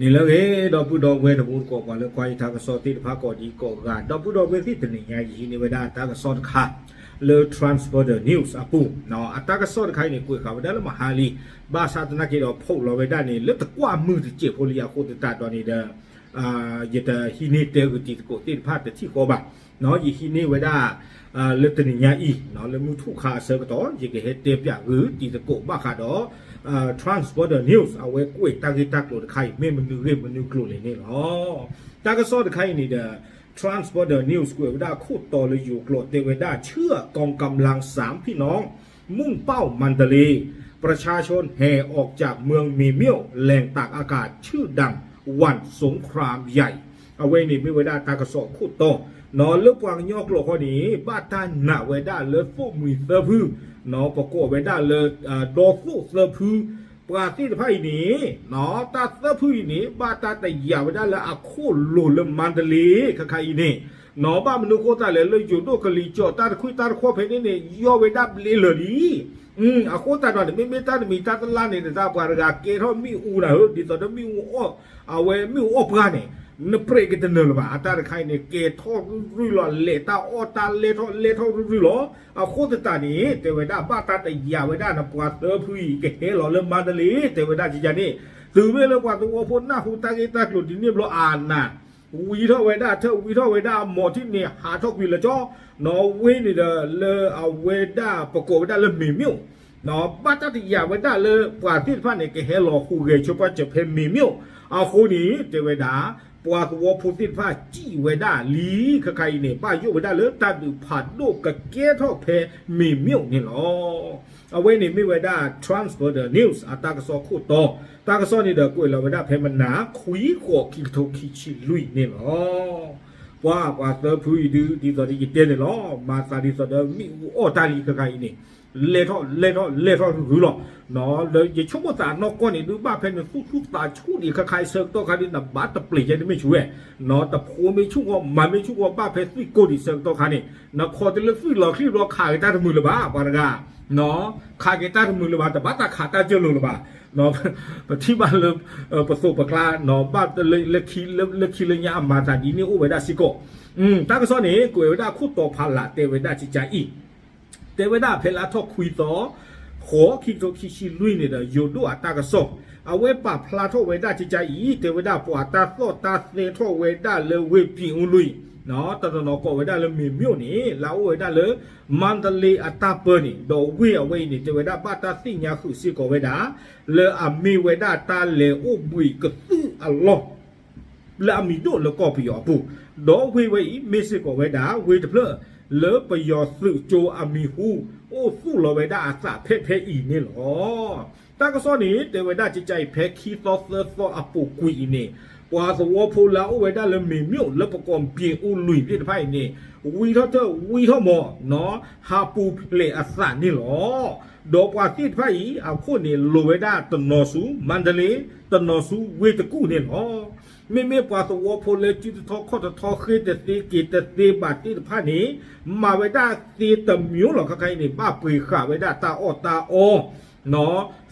န့ၣ်လၢအဂ့ၤ ဒီပုၢ်ဒီဝဲၢ်တံၤသကိး ပှၤလၢကွၢ်ယတၢ်ကစီၣ်သ့ၣ်တဖၣ်ကိးဒံးကိးဂၤ ဒီပုၢ်ဒီဝဲၢ်သ့ၣ် တနံၤညါယဟံးန့ၢ်ဝဲဒၣ်တၢ်ကစီၣ်တခါ လၢ Transborder News အပူၤ, အတၢ်ကစီၣ်တခါအံၤန့ၣ် ကွဲးဃာ်ဝဲဒၣ်လၢမဟါလံ, ဘၣ်ဆၣ်သနာ်က့ဒီး ဖီၣ်လီၤဝဲဒၣ်န့ၣ် လၢတကွၢ်မုၢ်တစဲးဖိလံအဃိသတးဒီးန့ၣ်ဒီး ယတဟံးန့ၢ်တဲဂုာ်တံၤသကိးသ့ၣ်တဖၣ်တထံၣ်ဃီဘၣ်. ယဟံးန့ၢ်ဝဲဒၣ် လၢတနံၤညါအံၤ လၢမုၢ်ထူၣ်ခါအဆၢကတီၢ် ယကဟဲတဲပၠးဂုာ်တံၤသကိးဘၣ်ဃးဒီး Transborder News အဝဲကွဲးတၢ်ဂ့ၢ်တၢ်ကျိၤတခါအံၤ မ့ၢ်မနုၤဂ့ၢ်မနုၤကျိၤလဲၣ်န့ၣ်လီၤ. တၢ်ကစီၣ်တခါအံၤန့ၣ်ဒီး Transborder News ကွဲးဝဲဒၣ်ခိၣ်တီလၢယိၤကျိာ်တဲဝဲဒၣ် ชื่อกองกำลังสามพี่น้อง มุ่งเป้ามันดาเลย์ ประชาชนแห่ออกจากเมืองเหมียว แหล่งตากอากาศชื่อดังวันสงครามใหญ่ အဝဲန့ၣ်မ့ၢ်ဝဲဒၣ်တၢ်ကစီၣ်ခိၣ်တီ လၢပှၤကညီကျိာ်ဃီန့ၣ် ဘၣ်တၢ်နာ်ဝဲဒၣ်လၢသိၣ်မှံၤသၢဖု ပကိးဝဲဒၣ်လၢ ဒီသိၣ်သၢဖု ပှၤသ့ၣ်တဖၣ်အံၤန့ၣ် တၢ်သၢဖုအံၤန့ၣ် ဘၣ်တၢ်တယာ်ဝဲဒၣ်လၢအခိၣ်လိၤလၢမါတလ့ ခဲခါအံၤန့ၣ် ဘၣ်မနုၤဃိသတးလဲၣ် လၢယိၤဒိၣ်ကလံၤစိး တၢ်တခွံတၢ်တခီၣ်ဖဲန့ၣ်န့ၣ် ယီၢ်ဝဲဒၣ်ဘျ့လၢာ်လံ. အဃိသတးဒီးန့ၣ် မ့မ့ၢ်တၢ်တမံၤတၢ်တလါန့ၣ် တၢ်ပှၤတဂၤကဲထီၣ်မ့ၣ်အူနၤဧၢ ဒ်သိးဒီးမ့ၣ်အူအီၣ် အဝဲမ့ၣ်အူအီၣ်ပှၢ်န့ၣ် နပြဲးကတနၢၤလၢၤဘၣ်. အတၢ်တခါအံၤန့ၣ် ကဲထီၣ်ရုၢ်ရုၢ်လီၤ လဲၤတၢ်အီၣ်တၢ်လဲၤထီၣ်လဲၤထီၣ်ရုၢ်ရုၢ်လီၤ. အဃိသတးန့ၣ် တဲဝဲဒၣ်ဘၣ်တၢ်တယာ်ဝဲဒၣ်နပှၤသၢဖုအံၤ ကဟဲလီၤလၢမါတလ့ တဲဝဲဒၣ်ကကန့ၣ် တုၤမ့ၢ်လၢပှၤသဝီဖိနၢ်ဟူတၢ်ဂ့ၢ်တၢ်ကျိၤဒ်န့ၣ်ဘျီအနၢ် ဝံထီၣ်ဝဲဒၣ်ထၢၣ် ဝံထီၣ်ဝဲဒၣ်အမိၢ်ထံၣ်န့ၣ် ဟးထီၣ်ကွံာ်လၢကၠီ နီၢ်ဝ့ၢ်န့ၣ်ဒီး လၢအဝဲဒၣ်ပကိးဝဲဒၣ်လၢမ့ၤမျိၣ် ဘၣ်တၢ်တယာ်ဝဲဒၣ်လၢပှၤသ့ၣ်တဖၣ်န့ၣ် ကဟဲလီၤဟူးဂဲၤဆိပာ်စၢၤဖဲမ့ၤမျိၣ် အဃိန့ၣ် တဲဝဲဒၣ် ပှၤသဝီဖိသ့ၣ်တဖၣ်စံးဝဲဒၣ်လံ ခဲခါအံၤန့ၣ် ဘၣ်ယိၣ်ဝဲဒၣ်လၢတၢ်ဒုးဖးဒိၣ်ကကဲထီၣ်ဖဲမ့ၤမျိၣ်န့ၣ်လီၤ. အဝဲန့ၣ်မ့ၢ်ဝဲဒၣ် Transborder News အတၢ်ကစီၣ်ခိၣ်တီ, တၢ်ကစီၣ်န့ၣ်ဒီးကွဲးလီၤဝဲဒၣ်ဖဲမနၤ ခွံဃိး ခံကထိခံဆံလွံၢ်န့ၣ်လီၤ. ပှၤ ပှၤသၢဖုအံၤဒုး ဒ်သိးဒီးယတဲန့ၣ်လီၤ, မၤသးဒ်သိးဒီးမ့ၣ်အူအီၣ်တၢ်လံ ခဲခါအံၤန့ၣ်, လဲၤထီၣ် လဲၤထီၣ် လဲၤထီၣ်ရုၢ်ရုၢ်လီၤ. လၢယဆိကမိၣ်သးနီၢ်ကီၢ်န့ၣ်ဒုး ဘၣ်ဖဲနသူၣ်ဆူၣ်သးဆူၣ်ဒံး ခဲခါအံၤဆၢကတီၢ်ခါဒုး နဘၣ်တပျ့ၤယဲတမ့ၢ်ဆူၣ်ဝဲ, တဖိမ့ၢ်ဆူၣ်ဂီၤ မၤမ့ၢ်ဆူၣ်ဂီၤ ဘၣ်ဖဲသွံၣ်ကိၢ်ဒံးဆၢကတီၢ်ခါန့ၣ်, နခိးတုၤလၢသွံၣ်လီၤချံၣ်ဘျီ ခးက့ၤတၢ်တမုာ်လၢၤဘၣ် ပှၤတဂၤ, ခးက့ၤတၢ်တမုာ်လၢၤဘၣ်, တဘၣ်တၢ်ခးတၢ်စၢလိာ်လၢၤဘၣ်. ပထံၣ်ဘၣ်လၢ ပသိးပကျါ ဘၣ်လၢခံလၢညါအမၤသးဒ်န့ၣ်အိၣ်ဝဲဒၣ်စ့ၢ်ကီး. တၢ်ကစီၣ်န့ၣ် ကွဲးဝဲဒၣ်ခိၣ်တီဖးလး တဲဝဲဒၣ်ကကအံၤ, တဲဝဲဒၣ်ဖဲလါထီၣ်ခွံသီ ဃိး ခံကထိခံဆံလွံၢ်န့ၣ်ဒီး ယိၤဒိၣ်အတၢ်ကစီၣ်, အဝဲပာ်ဖျါထီၣ်ဝဲဒၣ်ကကအံၤ တဲဝဲဒၣ်ပှၤတၢ်သီၣ်တၢ်သဲထီၣ်ဝဲဒၣ်လၢဝ့ၢ်ပၠ့ၤအူလွံၢ်, တနီၤနီၤကိးဝဲဒၣ်လၢမ့ၤမျိၣ်န့ၣ် လၢအအိၣ်ဝဲဒၣ်လၢ မါတလ့အတၢ်ပၢန့ၣ်, ဒီးဝ့ၢ်အဝဲအံၤန့ၣ် တဲဝဲဒၣ်ဘၣ်တၢ်သ့ၣ်ညါဃုာ်စ့ၢ်ကီးဝဲဒၣ် လၢအမ့ၢ်ဝဲဒၣ်တၢ်လဲၤအိၣ်ဘှံးကသုၣ်အလီၢ် လၢအမံၤဒိၣ်လၢကီၢ်ပယီၤအပူၤ, ဒီးဝ့ၢ်ဝဲအံၤ မ့ၢ်စ့ၢ်ကီးဝဲဒၣ် ဝ့ၢ်တဖျၢၣ်လၢပယီၤသုးကၠိအမံၤဟူ အိၣ်သူၣ်လီၤဝဲဒၣ်အသးဖဲဖဲအံၤန့ၣ်လီၤ. တၢ်ကစီၣ်န့ၣ် တဲဝဲဒၣ်ကကအံၤ ဖဲခံသီသၢသီအပူၤကွံာ်အံၤန့ၣ်, ပှၤသဝီဖိလၢအအိၣ်ဝဲဒၣ်လၢမ့ၤမျိၣ် လၢပကိးပၠ့ၤအူလွံၢ်သ့ၣ်တဖၣ်အံၤန့ၣ်, ဝံထီၣ်တၢၣ် ဝံထီၣ်မီၤ ဟးပူၤဖျဲးအသးန့ၣ်လီၤ. ဒီးပှၤသ့ၣ်တဖၣ်အံၤ အခိၣ်န့ၣ် လိၤဝဲဒၣ်တနီၤဆူ မါတလ့, တနီၤဆူဝ့ၢ်တကူၣ်န့ၣ်လီၤ. မ့မ့ၢ်ပှၤသဝီဖိလၢစုတထီခီၣ်တထီ ဃ့ၢ်တသ့က့ၤတသ့ဘၣ်သ့ၣ်တဖၣ်န့ၣ်, မၤဝဲဒၣ်သ့တမံၤလီၤ. ခဲခါအံၤန့ၣ် ဘၣ်ပှ့ၤဃာ်ဝဲဒၣ်တၢ်အီၣ်တၢ်အီ,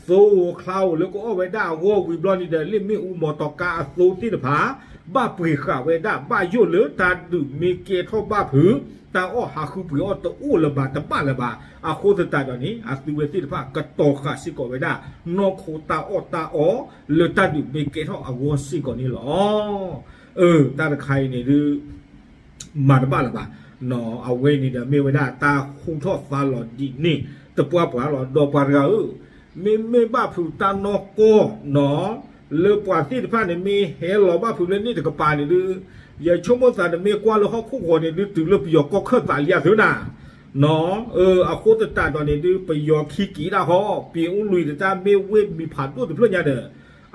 သိအိၣ်ချါအိၣ်လၢကအီၣ်ဝဲဒၣ်အဂီၢ်ဝံၤဘျီန့ၣ်ဒီး လ့ၣ်မ့ၣ်အူမီၤတီၤကါအသိသ့ၣ်တဖၣ် ဘၣ်ပှ့ၤဃာ်ဝဲဒၣ် ဘၣ်ယိၣ်လၢတၢ်ဒုးမ့ၢ်ကဲထီၣ်ဘၣ်ဖုး, တၢ်အီၣ်ဟးဃုပှ့ၤအီၣ်တအိၣ်လၢၤဘၣ် တဘၣ်လၢၤဘၣ်. အဃိသတးဒီးန့ၣ် အသုဝဲသ့ၣ်တဖၣ်ကတီၤဃာ်စ့ၢ်ကီးဝဲဒၣ် နီၢ်ခိတၢ်အီၣ်တၢ်အီ လၢတၢ်ဒုးမ့ၢ်ကဲထီၣ်အဂီၢ်စ့ၢ်ကီးန့ၣ်လီၤ. အၢ တၢ်တခါအံၤန့ၣ်ဒုး မၤတဘၣ်လၢၤဘၣ်. အဝဲန့ၣ်ဒီးမ့ၢ်ဝဲဒၣ်တၢ်ဟူထီၣ်သါလီၤဒ်န့ၣ် တပှၢ်ပှၢ်လီၤ. ဒီးပှၤတဂၤဧၢ, မ့မ့ၢ်ဘၣ်ဖုးတၢ်နီၢ်ကီၢ်နီၤ လၢပှၤသ့ၣ်တဖၣ်န့ၣ် မ့ၢ်ဟဲလီၤဘၣ်ဖုးလၢန့ၣ်တကပၤန့ၣ်ဒုး, ယဆိကမိၣ်သးန့ၣ် မ့ၢ်ကွၢ်လၢဟီၣ်ခိၣ်ဃီန့ၣ်ဒုး တုၤလၢပယီၤကီၢ်ခၢၣ်သးလံအသုနၤ နီၤ. အဃိသတးဒီးန့ၣ်ဒုး ပယီၤခံက့ၤဒၣ်ဃီ, ပၠ့ၤအူလွံၢ်တတၢ်မ့ၢ်ဝ့ၢ်မံၤဖးဒိၣ်တဖျၢၣ်ညါဒီး,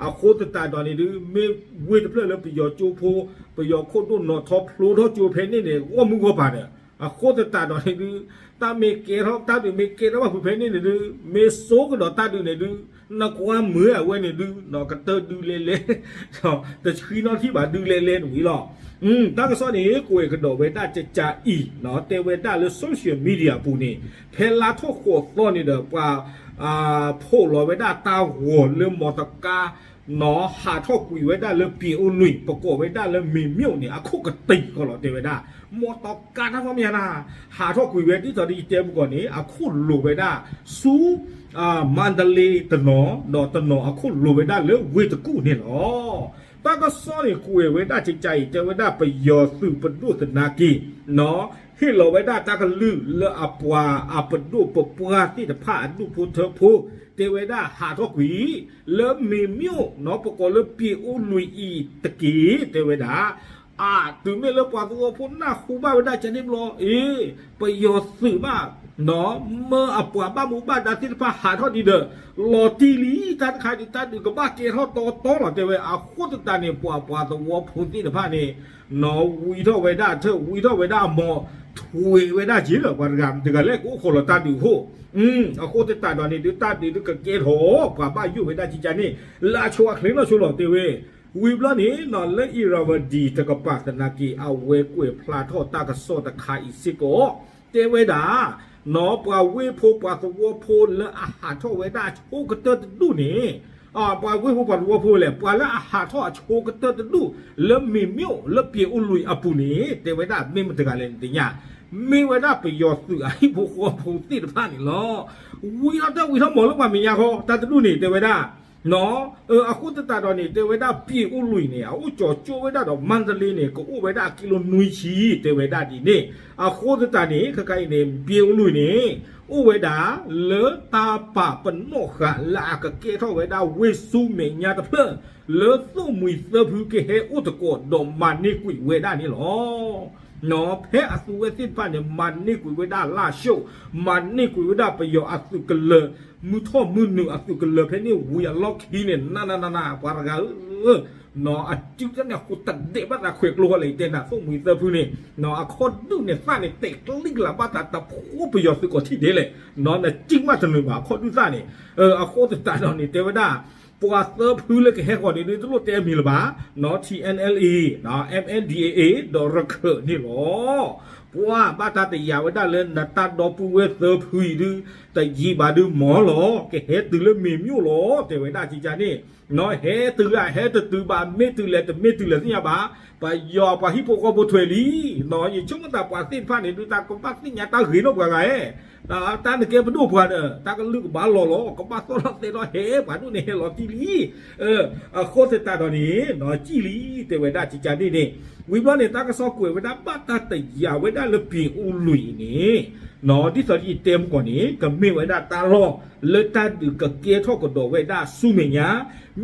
အဃိသတးဒီးန့ၣ်ဒုး မ့ၢ်ဝ့ၢ်တဖျၢၣ်လၢပယီၤကၠိဖိ, ပယီၤခိၣ်ဒိၣ်နီၣ်ထီဖျိထီၣ်ကၠိဖဲန့ၣ်န့ၣ် ဂီၢ်မုၢ်ဂီၢ်ပၤဒီး, အဃိသတးဒီးန့ၣ်ဒုး တၢ်မ့ၢ်ကဲထီၣ် တၢ်ဒုးမ့ၢ်ကဲထီၣ်ဘၣ်ဖုးဖဲန့ၣ်န့ၣ်ဒုး မ့ၢ်စိကဒီးတၢ်ဒုးန့ၣ်ဒုး, နကွၢ်မုာ်အဝဲန့ၣ်ဒုး ကတၢၢ်ဒုးလဲၤလဲၤ တဆှံနီၣ်ထံၣ်ဘၣ်ဒုးလဲၤလဲၤတဝံၤလီၤ. တၢ်ကစီၣ်န့ၣ် ကွဲးကဒီးဝဲဒၣ်ကကအံၤ တဲဝဲဒၣ်လၢ social media အပူၤန့ၣ် ဖဲလါထီၣ်ဃိးသီန့ၣ်ဒီး ပှၤ ဖိးလီၤဝဲဒၣ်တၢ်ဂီၤလၢမီတကါ နီၢ် ဟးထီၣ်ကွံာ်ဝဲဒၣ်လၢ ပြင်ဦးလွင် ပကိးဝဲဒၣ်လၢ မင်းမြို့ န့ၣ် အခိၣ်ကတံၤဃီလီၤ တဲဝဲဒၣ်, မီတီကါတၢ်ဖီမ့ၢ်ညါနၤ, ဟးထီၣ်ကွံာ်ဝဲ ဒ်သိးဒီးယတဲပူၤကီၢ်န့ၣ် အခိၣ်လိၤဝဲဒၣ်ဆူ မန္တလေးတနီၤ, ဒီးတနီၤအခိၣ်လိၤဝဲဒၣ်လၢ ဝ့ၢ်တကူၣ်န့ၣ်လီၤ. တၢ်ကစီၣ်န့ၣ်ကွဲးဝဲဒၣ်ကကါအံၤ တဲဝဲဒၣ် ပယီၤသုးပဒိၣ်သနာ်က့ နီၢ် ဟ့ၣ်လီၤဝဲဒၣ်တၢ်ကလုၢ်လၢအပှၤအပဒိၣ်ပပှၢ်သ့ၣ်တဖၣ်အဒူၣ်ဖိထၢဖိ တဲဝဲဒၣ်ဟးထီၣ်ကွံာ် လၢ မင်းမြို့ နီၢ် ပကိးလၢ ပြင်ဦးလွင် အံၤတက့ၢ် တဲဝဲဒၣ်. အတုၤမ့ၢ်လၢပှၤသဝီဖိနၢ်ဟူဘၣ်ဝဲဒၣ်ကန့ၣ်ဘျီ အ့ ပယီၤသုးဘၣ် နီၢ် မၢအပှၤဘၣ်မူဘၣ်ဒါသ့ၣ်တဖၣ်ဟးထီၣ်ဒံးဒီး လီၤတံၢ်လံ တၢ်တခါဒံး တၢ်ဒုးကဘၣ်ကဲထီၣ်တီတီလီၤ တဲဝဲ. အဃိသတးန့ၣ် ပှၤပှၤသဝီဖိသ့ၣ်တဖၣ်န့ၣ် နီၢ် ဝံထီၣ်ဝဲဒၣ်ထၢၣ် ဝံထီၣ်ဝဲဒၣ်အမီၤ ထွဲဝဲဒၣ်က့ၤလၢပှၤတဂၤတဂၤလဲၣ် ကအိၣ်ခိးလီၤတၢ်ဒုးအဃိ အဃိသတးဒီးန့ၣ် ဒုးတၢ်ဒုးဒုးကကဲထီၣ် ပှၤဘၣ်ယိၣ်ဝဲဒၣ်ကကါန့ၣ် လၢအဆိအချ့နီၢ်ဆိလီၤ တဲဝဲ. ဝံၤဘျီန့ၣ် နီၢ် လၢ Irrawaddy တကပၤသနာ်က့ အဝဲကွဲးဖျါထီၣ်တၢ်ကစီၣ်တခါအံၤစ့ၢ်ကီး တဲဝဲဒၣ် နီၢ် ပှၤဝ့ၢ်ဖိပှၤသဝီဖိလၢအဟးထီၣ်ဝဲဒၣ်အဆိကတၢၢ်တဒူၣ်န့ၣ် ပှၤဝ့ၢ်ဖိပှၤသဝီဖိလဲၣ် ပှၤလၢအဟးထီၣ်အဆိကတၢၢ်တဒူၣ် လၢ မင်းမြို့ လၢ ပြင်ဦးလွင် အပူၤန့ၣ် တဲဝဲဒၣ် မ့ၢ်မတဂၤလဲၣ်န့ၣ်တသ့ၣ်ညါ, မ့ၢ်ဝဲဒၣ်ပယီၤသုးအဟံၣ်ဖိဃီဖိသ့ၣ်တဖၣ်န့ၣ်လီၤ. ဝံထီၣ်တၢ်ဝံထီၣ်မီၤလၢပှၤမဲာ်ညါဃီ တၢ်တဒူၣ်န့ၣ် တဲဝဲဒၣ် နီၢ် အဃိသတးဒီးန့ၣ် တဲဝဲဒၣ် ပြင်ဦးလွင် န့ၣ် အအိၣ်ကၠီၤကၠိဝဲဒၣ်ဒီး မန္တလေး န့ၣ် ကအိၣ်ဝဲဒၣ်အကံလိနွံဆံ တဲဝဲဒၣ်ဒ်န့ၣ်. အဃိသတးန့ၣ် ခဲခါအံၤန့ၣ် ပြင်ဦးလွင် န့ၣ် အိၣ်ဝဲဒၣ်လၢတၢ်ပာ်ပနီၣ်ဃာ်လၢအကကဲထီၣ်ဝဲဒၣ်ဝ့ၢ်ဆူမဲာ်ညါတဖျၢၣ် လၢသိၣ်မှံၤသၢဖုကဟဲအိၣ်သကိးဒီးမၤန့ၢ်ကွံာ်ဝဲဒၣ်န့ၣ်လီၤ. နီၢ် ဖဲအသုဝဲသ့ၣ်တဖၣ်န့ၣ် မၤန့ၢ်ကွံာ်ဝဲဒၣ်လၢ်ၡိၣ်, မၤန့ၢ်ကွံာ်ဝဲဒၣ်ပယီၤအသုးကလၢၤ, မုၢ်ထီၣ်မုၢ်နုာ်အသုးကလၢၤဖဲန့ၣ်ဝံၤအလီၢ်ခံန့ၣ် နနနန ပှၤတဂၤဧၢ, နီၢ် အစုတၢ်န့ၣ် ဟူးတဒဲးဘၣ်သးခွဲးကျိဃီလဲၣ် ယတဲနၤ သိၣ်မှံၤသၢဖုန့ၣ် နီၢ် အခီၣ်ဒူၣ်န့ၣ်သၣ်န့ၣ် တဲာ်ကျံကလးဘၣ်သးတဖိပယီၤသုးကီၢ်ထံးဒဲးလဲၣ်, နီၢ် နစုမးတနုာ်ဘၣ် အခီၣ်ဒူၣ်သၣ်န့ၣ်. အဃိသတးဒီးန့ၣ် တဲဝဲဒၣ် ပှၤသၢဖုလၢကဟဲဃီၤန့ၣ်ဒုး တလိၣ်တဲအမံၤလၢၤဘၣ်, နီၢ် ထံၣ်အဲၣ်အဲၣ်လ်အ့ နီၢ် အမ်ၣ်အၣ်ဒီး ဒီးရခၢၣ်န့ၣ်လီၤ. ပှၤဘၣ်တၢ်တယာ်ဝဲဒၣ်လၢနတၢ်ဒီပုၢ်ဝဲၢ်သၢဖုအံၤဒုး တယံာ်ဘၣ်ဒုးမီၤလီၤ ကဟဲတုၤလၢ မင်းမြို့ လီၤ တဲဝဲဒၣ်ကကါန့ၣ်, နီၢ် ဟဲတုၤဧါ ဟဲတတုၤဘၣ် မ့ၢ်တုၤလဲၣ်တမ့ၢ်တုၤလဲၣ်သ့ၣ်ညါဘၣ်, ပယီၤပှၤဟံၣ်ဖိဃီဖိထွဲလံ, နီၢ် ယဆိကမိၣ်သးပှၤသ့ၣ်တဖၣ်န့ၣ်ဒုး တၢ်ကဘၣ်သ့ၣ်ညါတၢ်ဂ့ၤနီၢ်ပှၤဂၤဧၢ တၢ်နကဲပဒိၣ်ပှၤဒီး တၢ်ကလုၢ်ကဘၣ်လီၤလီၤ ကဘၣ်သီၣ်ထီၣ်သဲထီၣ်ဟဲ ပှၤဒိၣ်န့ၣ်ဟဲလီၤတံၢ်လံ. အဃိသတးဒီးန့ၣ် နီၢ် ကံၣ်လံ တဲဝဲဒၣ်ကကါန့ၣ်န့ၣ်. ဝံၤဘျီန့ၣ် တၢ်ကစီၣ်ကွဲးဝဲဒၣ် ဘၣ်တၢ်တယာ်ဝဲဒၣ်လၢ ပြင်ဦးလွင် အံၤန့ၣ် နီၢ် ဒ်သိးယတဲမုၢ်ကီၢ်န့ၣ် ကမ့ၢ်ဝဲဒၣ်တၢ်လီၢ်လၢတၢ်ဒုးကကဲထီၣ်ကဒီးဝဲဒၣ်ဆူမဲာ်ညါ,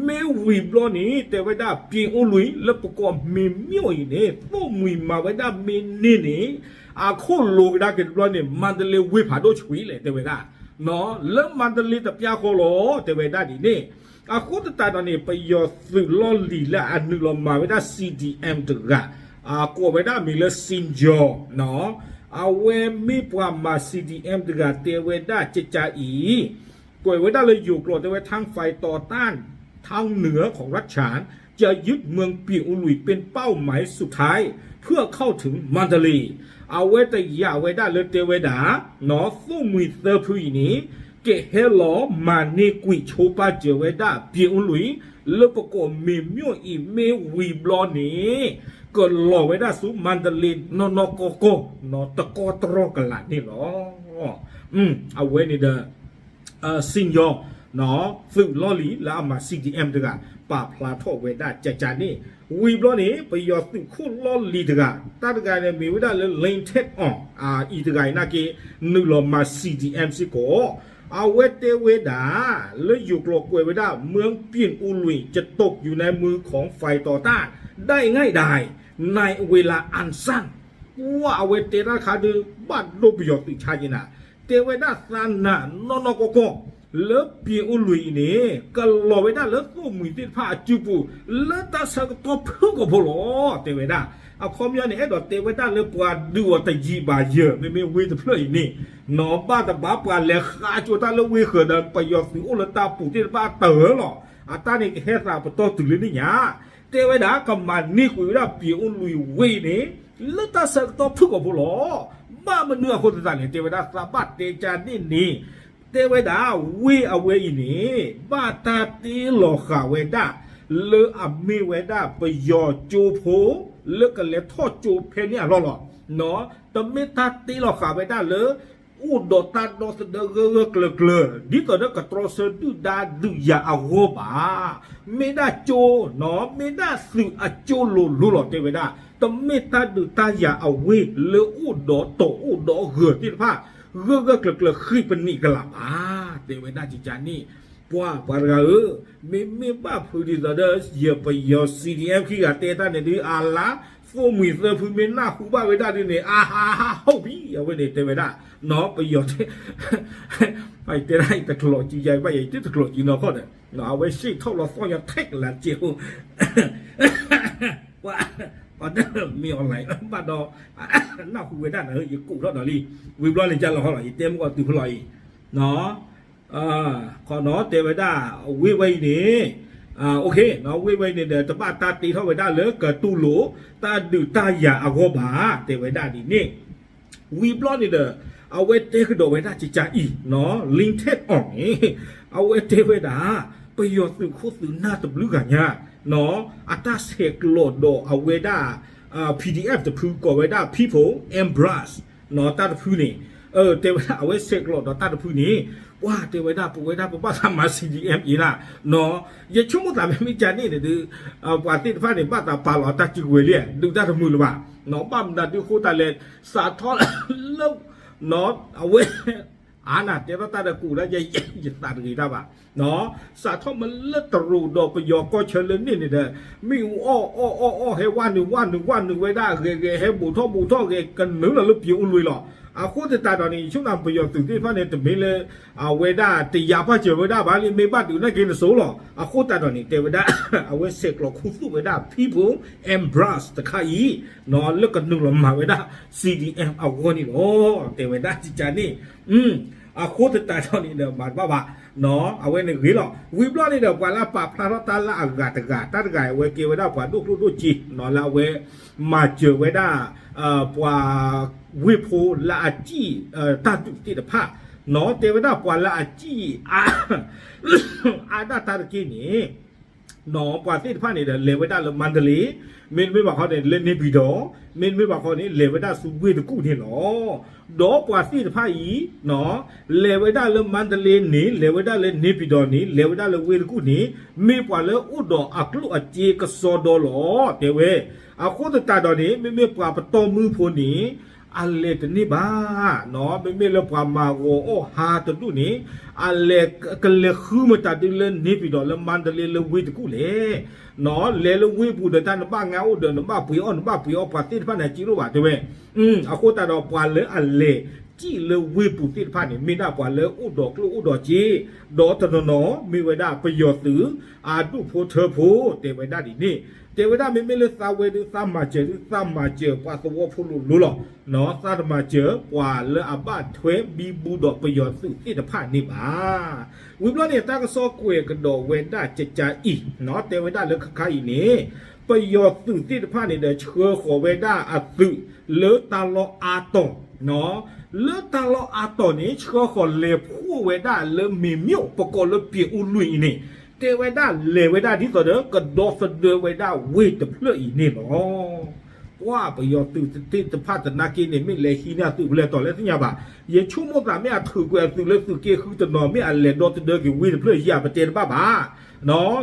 မ့ၢ်ဝံၤဘျီန့ၣ် တဲဝဲဒၣ် ပြင်ဦးလွင် လၢပကိး မင်းမြို့ အံၤန့ၣ် သိၣ်မှံၤမၤဝဲဒၣ်မ့ၢ်န့ၢ်န့ၣ် အခိၣ်လိၤကဒါက့ၤတဘျီန့ၣ် မန္တလေး ဝ့ၢ်ဖးဒိၣ်ဆွံလဲၣ် တဲဝဲဒၣ်, နီၢ် လၢမန္တလေးတပျၢ်ဃီလီၤ တဲဝဲဒၣ်ဒ်န့ၣ်. အဃိသတးဒီးန့ၣ် ပယီၤသုးလီၢ်လံၤလၢအနုာ်လီၤမၤဝဲဒၣ် CDM တဂၤ အကိးဝဲဒၣ်မံၤလၢ စံယီၤ နီၢ် အဝဲမ့ၢ်ပှၤမၤ CDM တဂၤ တဲဝဲဒၣ်ကကါအံၤ ကွဲးဝဲဒၣ်လၢယိၤကျိာ်တဲဝဲ ทางฝ่ายต่อต้านทางเหนือของรัฐฉานจะยึดเมืองเปียงอุลุยเป็นเป้าหมายสุดท้ายเพื่อเข้าถึงมันดาเลย์ အဝဲတယာ်ဝဲဒၣ်လၢတဲဝဲဒၣ် နီၢ် သိၣ်မှံၤသၢဖုအံၤန့ၣ် ကဟဲလီၤမၤန့ၢ်ကွံာ်ဆိပာ်စၢၤဝဲဒၣ် ပြင်ဦးလွင် လၢပကိး မင်းမြို့ အံၤမ့ၢ်ဝံၤဘျီန့ၣ် ကလီၤဝဲဒၣ်ဆူ မန္တလေး နီၢ်နီၢ်ကီၢ်ကီၢ် နီၢ် တကီတြီကလာ်န့ၣ်လီၤ. အဝဲန့ၣ်ဒီး စံယီၤ နီၢ် သုးလီၢ်လံၤလၢအမၤ CDM တဂၤ ပာ်ဖျါထီၣ်ဝဲဒၣ်ကကါန့ၣ်. ဝံၤဘျီန့ၣ် ပယီၤသုးခိၣ်လီၢ်လံၤတဂၤ တၢ်တဂၤန့ၣ်မ့ၢ်ဝဲဒၣ်လၢ လ့ထ့ၣ်အီၣ် အံၤတဂၤအံၤနာ်က့ နုာ်လီၤမၤ CDM စ့ၢ်ကီး အဝဲတဲဝဲဒၣ် လၢယိၤကျိာ်ကွဲးဝဲဒၣ် เมืองเปียงอุลุยจะตกอยู่ในมือของฝ่ายต่อต้านได้ง่ายดายในเวลาอันสั้น ပှၤအဝဲတဲတၢ်တခါဒုး ဘၣ်ဒိပယီၤသုးဆါက့ၤနၤ, တဲဝဲဒၣ်သးနၤနီၢ်နီၢ်ကီၢ်ကီၢ် လၢ ပြင်ဦးလွင် အံၤန့ၣ် ကလီၤဝဲဒၣ်လၢသိၣ်မှံၤသ့ၣ်တဖၣ်အစုပူၤ လၢတၢ်ဆၢကတီၢ်ဖုၣ်ကိာ်ဖိလီၤ တဲဝဲဒၣ်. အခီပညီန့ၣ် အဲၣ်ဒိးတဲဝဲဒၣ်လၢပှၤဒုးအီၤတယံာ်ဘၣ်ယဲၢ် မ့မ့ၢ်ဝ့ၢ်တဖျၢၣ်အံၤန့ၣ် နီၢ်ဘၣ်တဘၣ်ပှၤလဲၤဃါကၠိတၢ်လၢဝ့ၢ်ဃၢၤဒီး ပယီၤသုးအိၣ်လၢတၢ်ပူၤသ့ၣ်တဖၣ်တၢၢ်လီၤ. အတၢ်န့ၣ်ကဟဲသးပတီၢ်တုၤလၢန့ၣ်ညါ တဲဝဲဒၣ်ကမၤန့ၢ်ကွံာ်ဝဲဒၣ် ပြင်ဦးလွင် ဝ့ၢ်အံၤန့ၣ် လၢတၢ်ဆၢကတီၢ်ဖုၣ်ကိာ်ဖိလီၤ. ဘၣ်မနုၤအဃိသတးန့ၣ် တဲဝဲဒၣ်သးဘၣ်တဲကါန့ၣ်န့ၣ် တဲဝဲဒၣ်ဝ့ၢ်အဝဲအံၤန့ၣ် ဘၣ်တၢ်တ့လီၤဃာ်ဝဲဒၣ် လၢအမ့ၢ်ဝဲဒၣ်ပယီၤကၠိဖိ လၢကလဲၤထီၣ်ကၠိဖဲန့ၣ်အလီၢ်လီၤ. တမ့ၢ်တၢ်တ့လီၤဃာ်ဝဲဒၣ်လၢ အိၣ်ဒီးတၢ်ဒီသဒၢဂၢၢ်ဂၢၢ်ကျၢၤကျၢၤ ဒ်သိးဒီးကတြီဆၢဒုၣ်ဒါဒုးယၤအဂီၢ်ဘၣ်. မ့ၢ်ဒၣ်ကၠိ, မ့ၢ်ဒၣ်သုးအကၠိလိၤလိၤလီၤ တဲဝဲဒၣ်. တမ့ၢ်တၢ်ဒုးတၢ်ယၤအဝ့ၢ်လၢအိၣ်ဒီးတီၤအိၣ်ဒီးဂၢၤသ့ၣ်တဖၣ် ဂၢၢ်ဂၢၢ်ကျၢၤကျၢၤဃံးပနံးကလးဘၣ် တဲဝဲဒၣ်ကကန့ၣ်. ပှၤပှၤတဂၤဧၢ, မ့မ့ၢ်ဘၣ်ဖုးဒ်သိးဒီး ယပယီၤ C D F ခံဂၤတဲတၢ်န့ၣ်ဒုး အလါ သိၣ်မှံၤသၢဖုမ့ၢ်နၢ်ဟူဘၣ်ဝဲဒၣ်ဒ်န့ၣ် အါဟါဟါ ဟုတ်ပြီ အဝဲန့ၣ်တဲဝဲဒၣ်, ပယီၤတဲ တဲဒၣ်အံၤတကျိးကံယါဘၣ်ယၤ ယတတကျိးကံနီၢ်ခီၣ်ဒီး အဝဲစံးထီၣ်လီၤသီၣ်ညီထဲကလးစဲးဖိ ပှၤ ပှၤတမ့ၢ် online ဘၣ်ဒီး နၢ်ဟူဝဲဒၣ်နၤ ယကူးထီၣ်ဒီးလံ, ဝံၤဘျီန့ၣ်ကလီၤဟီလီၤ ယတဲမ့ၢ်ကီၢ်တုၤဖလီၤအံၤ ခီနီၤတဲဝဲဒၣ် ဝ့ၢ်ဝဲအံၤန့ၣ် ဝ့ၢ်ဝဲအံၤန့ၣ်ဒီး တဘၣ်တၢ်တ့ထီၣ်ဝဲဒၣ်လၢကတူၢ်လိာ် တၢ်ဒုးတၢ်ယၤအဂီၢ်ဘၣ် တဲဝဲဒၣ်ဒ်န့ၣ်. ဝံၤဘျီန့ၣ်ဒီး အဝဲတဲကဒီးဝဲဒၣ်ကကအံၤ လ့ထ့ၣ်အီၤန့ၣ် အဝဲတဲဝဲဒၣ် ပယီၤသုးခိၣ်သုးနၢ်တဘျုးဂၤညါ အတၢ်ဆဲးကျိးဒီးအဝဲဒၣ် P D F တဖု ကိးဝဲဒၣ် People and Brush တၢ်တဖုန့ၣ် တဲဝဲဒၣ်အဝဲဆဲးကျိးဒီးတၢ်တဖုန့ၣ် ပှၤတဲဝဲဒၣ် ပဝဲဒၣ်ပဘၣ်သးမၤ C D M အံၤနၤ ယဆိကမိၣ်သးမ့မ့ၢ်ကန့ၣ်န့ၣ်ဒုး ပှၤသ့ၣ်တဖၣ်န့ၣ် ဘၣ်သးပာ်လီၤတၢ်စုကဝဲၤလံ ဒုးတၢ်တမုာ်လၢၤဘၣ်, ဘၣ်မနုၤဒုးအဃိသတးလဲၣ် စးထီၣ်လၢ အဝဲ အါနၤ တဲထီၣ်တၢ်ဒီးကူးဒၣ်ယဲ ယသးတဂ့ၤတၢ်ဘၣ်, စးထီၣ်မ့ၢ်လၢတရူးဒီးပယီၤကီၢ်ဆၢလၢန့ၣ်န့ၣ်ဒီး မ့ၣ်အူအီၣ်အီၣ်အီၣ်အီၣ် ဟဲဝဲနုာ်ဝဲနုာ်ဝဲနုာ်ဝဲဒၣ် ဂဲၤဂဲၤ ဟဲဘူးထီၣ်ဘူးထီၣ်ဂဲၤ ကနုာ်လီၤလၢပၠ့အိၣ်လွံၢ်လီၤ. အဃိသတးဒီးန့ၣ် ယဆိကမိၣ်ပယီၤသုးသ့ၣ်တဖၣ်န့ၣ် တမ့ၢ်လၢ အဝဲဒၣ်တယၤပၢ်စၢၤဝဲဒၣ်ဘၣ်လံ မ့ၢ်ဘၣ်ဒုးနာ်က့နစိၤလီၤ. အဃိသတးဒီးန့ၣ် တဲဝဲဒၣ် အဝဲဆဲးကျိးခူသူၣ်ဝဲဒၣ် People and Brush တခါအံၤ လၢကနုာ်လီၤမၤဝဲဒၣ် C D M အဂီၢ်န့ၣ်လီၤ. တဲဝဲဒၣ်ကကန့ၣ် အဃိသတးဒီးန့ၣ်ဒီး မၤတဘၣ်ဘၣ်, အဝဲန့ၣ်ဂ့ၤလီၤ. ဝံၤဘျီန့ၣ်ဒီး ပှၤလၢအပာ်ဖျါထီၣ်တၢ်လၢအဂၤတဂၤ တၢ်တဂၤအဝဲကဲဝဲဒၣ်ပှၤဒိၣ်ကျိၣ်ဒိၣ်စ့ လၢအဝဲမၤစၢၤဝဲဒၣ် ပှၤဝ့ၢ်ဖိလၢအစံၣ်တၢ်ဒုးသ့ၣ်တဖၣ်, တဲဝဲဒၣ်ပှၤလၢအစံၣ်အါ အါဒၣ်တၢ်တက့ၢ်န့ၣ် ပှၤသ့ၣ်တဖၣ်န့ၣ်ဒီး လဲၤဝဲဒၣ်လၢမါဒလ့, မ့တမ့ၢ်ဘၣ်ခီန့ၣ် လၢန့ၣ်ပံၤဒီး, မ့တမ့ၢ်ဘၣ်ခီန့ၣ် လဲၤဝဲဒၣ်ဆူဝ့ၢ်တကူၣ်န့ၣ်လီၤ. ဒီးပှၤသ့ၣ်တဖၣ်အံၤ လဲၤဝဲဒၣ်လၢမါဒလ့န့ၣ် လဲၤဝဲဒၣ်လၢန့ၣ်ပံၤဒီးန့ၣ် လဲၤဝဲဒၣ်လၢဝ့ၢ်တကူၣ်န့ၣ် မ့ၢ်ပှၤလၢအိၣ်ဒီးအကျိၣ်အစ့ကစီဒီလီၤ တဲဝဲ. အဃိသတးဒီးန့ၣ် မ့မ့ၢ်ပှၤပတီၢ်မုၢ်ဖိန့ၣ် အလဲၤတန့ၢ်ဘၣ်, မ့မ့ၢ်လၢပှၤမၤဂီၤအီၣ်ဟါတဒူၣ်န့ၣ် အလဲၤကလဲၤဃုမတၤဒုလၢန့ၣ်ပံၤဒီး လၢမါဒလ့လၢဝ့ၢ်တကူၣ်လဲၣ်. လဲၤလၢဝ့ၢ်ပူၤဒီး တၢ်နဘၣ်ငါအိၣ်ဒီး နဘၣ်ပှ့ၤအီၣ် နဘၣ်ပှ့ၤအီၣ် ပှၤသ့ၣ်တဖၣ်န့ၣ် စံးလိၣ်ဘၣ်တဲဝဲ. အဃိသတးဒီး ပှၤလၢအလဲၤစံၣ်လၢဝ့ၢ်ပူၤသ့ၣ်တဖၣ်န့ၣ် မ့ၢ်ဒၣ်ပှၤလၢအိၣ်ဒီးကျိၣ်အိၣ်ဒီးစ့, ဒီးတနီၤနီၤ မ့ၢ်ဝဲဒၣ်ပယီၤသုး အဒူၣ်ဖိထၢဖိ တဲဝဲဒၣ်ဒ်န့ၣ်. တဲဝဲဒၣ်မ့မ့ၢ်လၢသးဝဲဒုး သးမၤစၢၤဒုး သးမၤစၢၤပှၤသဝီဖိလိၤလိၤလီၤ. သးတမၤစၢၤပှၤလၢအဘၣ်ထွဲဘံဘူဒီးပယီၤသုးသ့ၣ်တဖၣ်န့ၣ်ဘၣ်. ဝံၤဘျီန့ၣ် တၢ်ကစီၣ်ကွဲးကဒီးဝဲဒၣ်ကကအံၤ တဲဝဲဒၣ်လၢခါခါအံၤန့ၣ် ပယီၤသုးသ့ၣ်တဖၣ်န့ၣ်ဒီး ဆှၢဃီၤဝဲဒၣ်အသုးလၢတၢ်လီၢ်အါတီၤ လၢတၢ်လီၢ်အါတီၤန့ၣ် ဆှၢဃီၤလဲၤဖှိၣ်ဝဲဒၣ်လၢမ့ၤမျိၣ် ပကိးလၢပၠ့ၤအူလွံၢ်အံၤန့ၣ် တဲဝဲဒၣ်လဲၤဝဲဒၣ်ဒ်သိးဒီး ကဒီသဒၢဝဲဒၣ်ဝ့ၢ်တဖျၢၣ်အံၤန့ၣ်လီၤ. ပှၤပယီၤသုးသ့ၣ်တဖၣ်သနာ်က့န့ၣ် မ့ၢ်လဲၤဟံးန့ၢ်အသုးဖဲလဲၣ်တီၤလဲၣ်သ့ၣ်ညါဘၣ်. ယဆိကမိၣ်သးမ့ၢ်အထုးကွံာ်အသုးလၢသုးက့ဃုတနီၤ မ့ၢ်အလဲၤဒီသဒၢက့ၤဝ့ၢ်တဖျၢၣ်ယၤ ပတဲတဘၣ်ဘၣ်.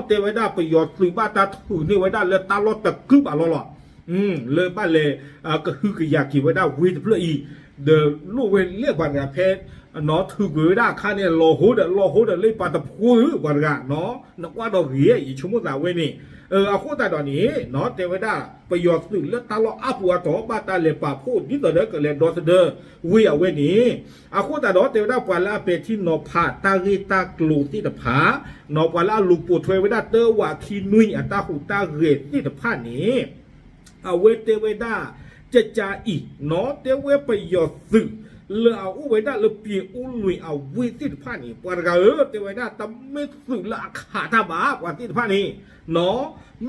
တဲဝဲဒၣ်ပယီၤသုးဘၣ်တၢ်ထုးန့ၢ်ဝဲဒၣ်လၢတၢ်လီၢ်တကုာ်ဘၣ်လီၤလီၤ. လၢဘၣ်လဲၤ ကဟုကယာ်က့ၤဝဲဒၣ်ဝ့ၢ်တဖျၢၣ်အံၤ ဒီးလိၣ်ဝဲလဲၣ်ပှၤတဂၤဖဲ ထုးကွံာ်ဝဲဒၣ်အခါန့ၣ် လီၤဟိဒီး လီၤဟိဒီးလၢပှၤတဖိဧၢ ပှၤတဂၤ နကွၢ်ဒီးဂ့ၤ ယဆိကမိၣ်သးဝဲန့ၣ်. အဃိသတးဒီးန့ၣ် တဲဝဲဒၣ် ပယီၤသုးလၢတၢ်လီၢ်အါပူၤအါတီၤ ဘၣ်တၢ်လဲၤပာ်ဖှိၣ်ဒ်သိးဒီးကလဲၤဒီသဒၢဝ့ၢ်အဝဲန့ၣ်. အဃိသတးဒီး တဲဝဲဒၣ်ပှၤလၢအပဲာ်ထံနီၤဖးတၢ်ဂ့ၢ်တၢ်ကျိၤသ့ၣ်တဖၣ် ပှၤလၢအလူၤပိာ်ထွဲဝဲဒၣ်တၢဝးခံနွံအတၢ်ဟူးတၢ်ဂဲၤသ့ၣ်တဖၣ်န့ၣ် အဝဲတဲဝဲဒၣ် ကကအံၤ တဲဝဲပယီၤသုး လၢအအိၣ်ဝဲဒၣ်လၢပၠ့ၤအူလွံၢ်အဝ့ၢ်သ့ၣ်တဖၣ်န့ၣ် ပှၤတဂၤဧၢ တဲဝဲဒၣ် တမ့ၢ်သုးလၢအခးတၢ်ဘၣ် ပှၤသ့ၣ်တဖၣ်န့ၣ်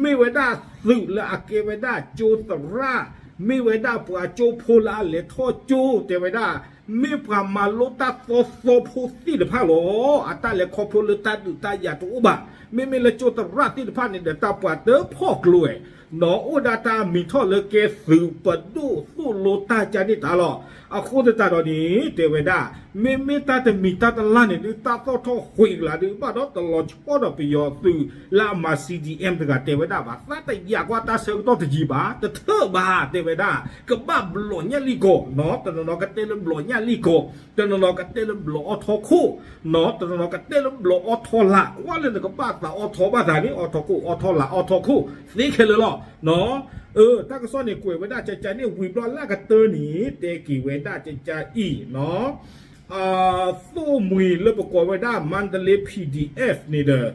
မ့ၢ်ဝဲဒၣ်သုးလၢအကဲဝဲဒၣ်ကၠိသရၣ် မ့ၢ်ဝဲဒၣ်ပှၤကၠိဖိလၢအလဲၤထီၣ်ကၠိ တဲဝဲဒၣ် မ့ၢ်ပှၤမၤလိတၢ်သီသီဖိသ့ၣ်တဖၣ်လီၤ. အတၢ်လဲၤခီဖျိလၢတၢ်ဒုးတၢ်ယၤတအိၣ်ဘၣ်. မ့မ့ၢ်လၢကၠိသရၣ်သ့ၣ်တဖၣ်န့ၣ်ဒီး တၢ်ပှၤတဖီၣ်ကျိၤဝဲ နီၢ်အိၣ်ဒၣ်တၢ်မံၤထီၣ်လၢကဲသုးပဒိၣ်သိၣ်လိတၢ်ကၢန့ၢ်တၢ်လီၤ. အဃိသတးဒီးန့ၣ် တဲဝဲဒၣ် မ့မ့ၢ်တၢ်တမံၤတၢ်တလါန့ၣ်ဒုး တၢ်သီၣ်ထီၣ်ဃ့ကလၤဒုး ဘၣ်ဒီးတလီၤဆီဒီးပယီၤသုးလၢအမၤ C D M တဂၤတဲဝဲဒၣ်ဘၣ်. သးတယာ်ကွၢ်တၢ်ဆၢကတီၢ်တယံာ်ဘၣ်, တထၢၣ်ဘၣ် တဲဝဲဒၣ်. ကဘၣ်ဘျီးညၣ်လံၢ်ကီး, တနီၤနီၤကတဲလၢဘျီးညၣ်လံၢ်ကီး, တနီၤနီၤကတဲလၢဘျီးအိးထီခိၣ်, တနီၤနီၤကတဲလၢဘျီးအိးထီလး, ကွၢ်လၢနကဘၣ်သးအိးထီဘၣ်သးန့ၣ် အိးထီခိၣ် အိးထီလး အိးထီခိၣ် သ့ခဲလၢာ်လီၤ. တၢ်ကစီၣ်န့ၣ်ကွဲးဝဲဒၣ်ကကန့ၣ် ဝံၤဘျီလၢကတၢၢ်န့ၣ် တဲက့ၤဝဲဒၣ်ကကအံၤ သိၣ်မှံၤလၢပကိးဝဲဒၣ် Mandalay P D F န့ၣ်ဒီး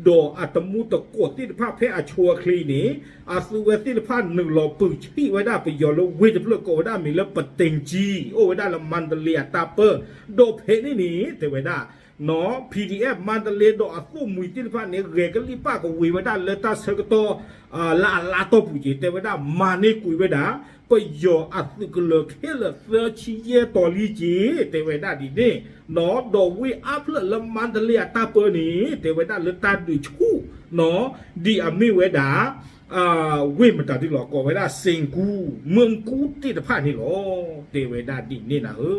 ဒီးအတမူတကိးသ့ၣ်တဖၣ်ဖဲအဆိအချ့အံၤန့ၣ် အသုဝဲသ့ၣ်တဖၣ်နုာ်လီၤပုၢ်ဆံၣ်ဝဲဒၣ်ပယီၤလၢဝ့ၢ်တဖျၢၣ်ကိးဝဲဒၣ်မံၤလၢ ပတ့ၣ်ကၠံ, အိၣ်ဝဲဒၣ်လၢ Mandalay အတၢ်ပၢ, ဒီးဖဲန့ၣ်န့ၣ် တဲဝဲဒၣ် P D F Mandalay ဒီးအသိၣ်မှံၤသ့ၣ်တဖၣ်န့ၣ် ဂဲၤကလံၣ်ပၣ်ကဝ့ၤဝဲဒၣ်လၢတၢ်ဆၢကတီၢ် လၢအလါတီၢ်ပူၤက့ၤ တဲဝဲဒၣ် မၤန့ၢ်ကွံာ်ဝဲဒၣ် ပယီၤအသုးကလၢၤခဲလၢာ်သၢဆံယဲၢ်တီၤလံက့ၤ တဲဝဲဒၣ်ဒ်န့ၣ်, ဒီးဝ့ၢ်အါဖျၢၣ်လၢ Mandalay အတၢ်ပၢန့ၣ် တဲဝဲဒၣ်လၢတၢ်ဒုးဆူၣ် ဒ်အမ့ၢ်ဝဲဒၣ် ဝ့ၢ်မတၤဒုလီၤ ကိးဝဲဒၣ် စ့ၣ်ကူ, မၢၢ်ကူသ့ၣ်တဖၣ်န့ၣ်လီၤ. တဲဝဲဒၣ်ဒ်န့ၣ်နၤဧ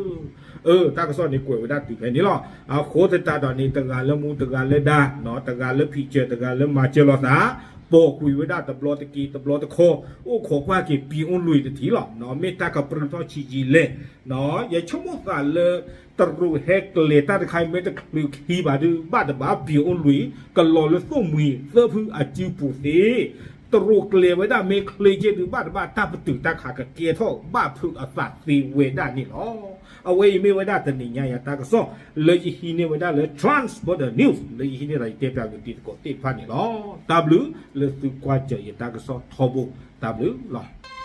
ၢ. တၢ်ကစီၣ်န့ၣ်ကွဲးဝဲဒၣ်တုၤဖဲန့ၣ်လီၤ. အဃိသတးဒီးန့ၣ် တဂၤလၢမူတဂၤလၢဒါ, တဂၤလၢဖံးစၢၤ တဂၤလၢမၤစၢၤလိာ်သး, ပိာ်ကွံာ်ဝဲဒၣ်တဘျီတက့ၢ်တဘျီတခီ, အိၣ်ခိးကွၢ်က့ၤ ပံၤအိၣ်လွံၢ်တထံၣ်လီၤ. မ့ၢ်တၢ်ကပြုၢ်ထီၣ်ဆံးယံာ်လဲၣ်, ယဆိကမိၣ်သးလၢ တရူးဟဲကျဲၤတၢ်တခါအံၤ မ့ၢ်တချုးခံဘၣ်ဒုး ဘၣ်တဘၣ် ပံၤအိၣ်လွံၢ် ကလီၤလၢသိၣ်မှံၤသၢဖုအစုပူၤသ့, တရူးကျဲၤဝဲဒၣ်မ့ၢ်ချ့က့ဒုး ဘၣ်တဘၣ် တၢ်ပတုာ်တၢ်ခးကကဲထီၣ်ဘၣ်ဖုးအသးသ့ဝဲဒၣ်န့ၣ်လီၤ. အဝဲအံၤမ့ၢ်ဝဲဒၣ်တနံၤညါယတၢ်ကစီၣ် လၢယဟံးန့ၢ်ဝဲဒၣ်လၢ Transborder News လၢယဟံးန့ၢ်ဒီးယတဲပၠးက့ၤတံၤသကိးသ့ၣ်တဖၣ်န့ၣ်လီၤ. တၢ်ဘျုးလၢသုကွၢ်စၢၤယတၢ်ကစီၣ်ထီဘိ, တၢ်ဘျုးလီၤ.